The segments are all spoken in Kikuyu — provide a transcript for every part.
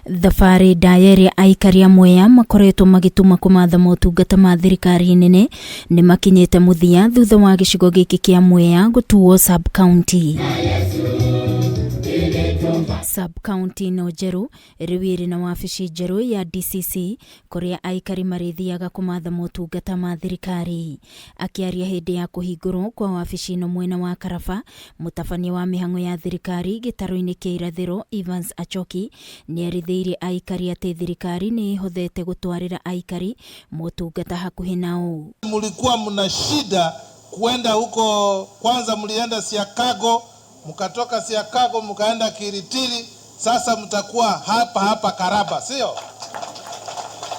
Thabarĩ ndaya ĩrĩa aikari a Mwea makoretwo magĩtũma kũmatha motungata ma thirikari nene nĩ makinyĩte mũthia thutha wa gĩcigo gĩkĩ kĩa Mwea gũtuo sub county. Sub county ĩno njerũ rĩu ĩrĩ na wabici njerũ ya DCC kũrĩa aikari marĩthiaga kũmatha motungata ma thirikari. Akĩaria hĩndĩ ya kũhingũrwo kwa wabici ĩno mwena wa Karaba, mũtabania wa mĩhang'o ya thirikari gĩtarũ-inĩ kĩa irathĩro Evans Achoki nĩerithĩirie aikari atĩ thirikari nĩ ĩhothete gũtwarĩra aikari motungata hakuhĩ nao. Mlikuwa mna shida kuenda huko, kwanza mlienda Siakago, mkatoka Siakago mkaenda Kiritiri, sasa mtakuwa hapa hapa Karaba, sio?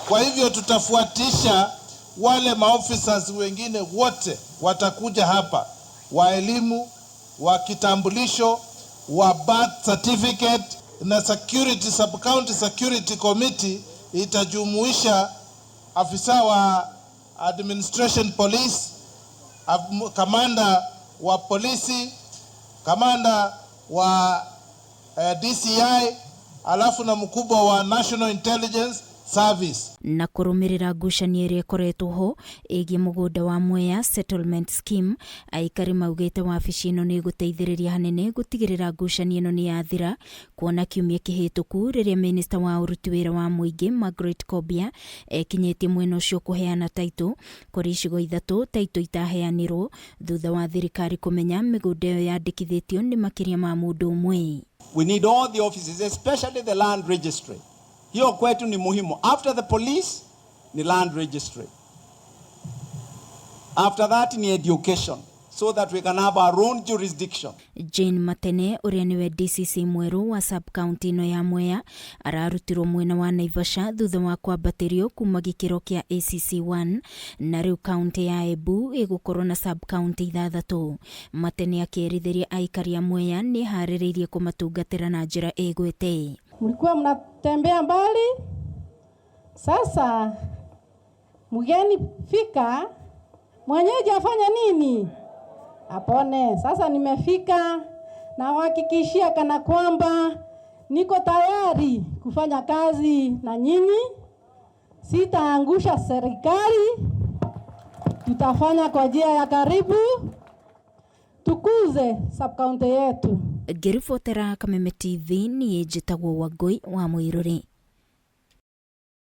Kwa hivyo tutafuatisha wale maofficers wengine wote watakuja hapa, wa elimu, wa kitambulisho, wa birth certificate na security, sub county security committee itajumuisha afisa wa administration police, kamanda wa polisi, kamanda wa DCI, alafu na mkubwa wa National Intelligence Service. Na kũrũmĩrĩra ngucanio ĩrĩa ĩkoretwo ho ĩgiĩ mũgũnda wa Mwea Settlement Scheme, aikari maugĩte wabici ĩno nĩ ĩgũteithĩrĩria hanene gũtigĩrĩra ngucanio ĩno nĩ yathira, kuona kiumia kĩhĩtũku rĩrĩa minista wa ũruti wĩra wa mũingĩ Margaret Kobia ekinyĩtie mwena ũcio kũheana taitũ kũrĩ icigo ithatũ taitũ itaheanirwo thutha wa thirikari kũmenya mĩgũnda ĩyo yandĩkithĩtio nĩ makĩria ma mũndũ ũmwe. We need all the offices, especially the land registry. Hiyo kwetu ni muhimu. After the police ni land registry. After that ni education, so that we can have our own jurisdiction. Jane Matene ũrĩa nĩwe DCC mwerũ wa sub county ĩno ya Mwea ararutirwo mwena wa Naivasha thutha wa kwambatĩrio kuma gĩkĩro kĩa ACC1, na rĩu kaunti ya Embu ĩgũkorwo na sub county ithathatũ. Matene akĩerithĩria aikari a Mwea nĩ harĩrĩirie kũmatungatĩra na njĩra ĩgwĩte. Mlikuwa mnatembea mbali, sasa mgeni fika, mwenyeji afanye nini? Apone. Sasa nimefika na wahakikishia kana kwamba niko tayari kufanya kazi na nyinyi, sitaangusha serikali, tutafanya kwa njia ya karibu, tukuze sub county yetu. Ngĩribotera Kameme TV, niĩ njĩtagwo Wangũi wa Mũirũrĩ.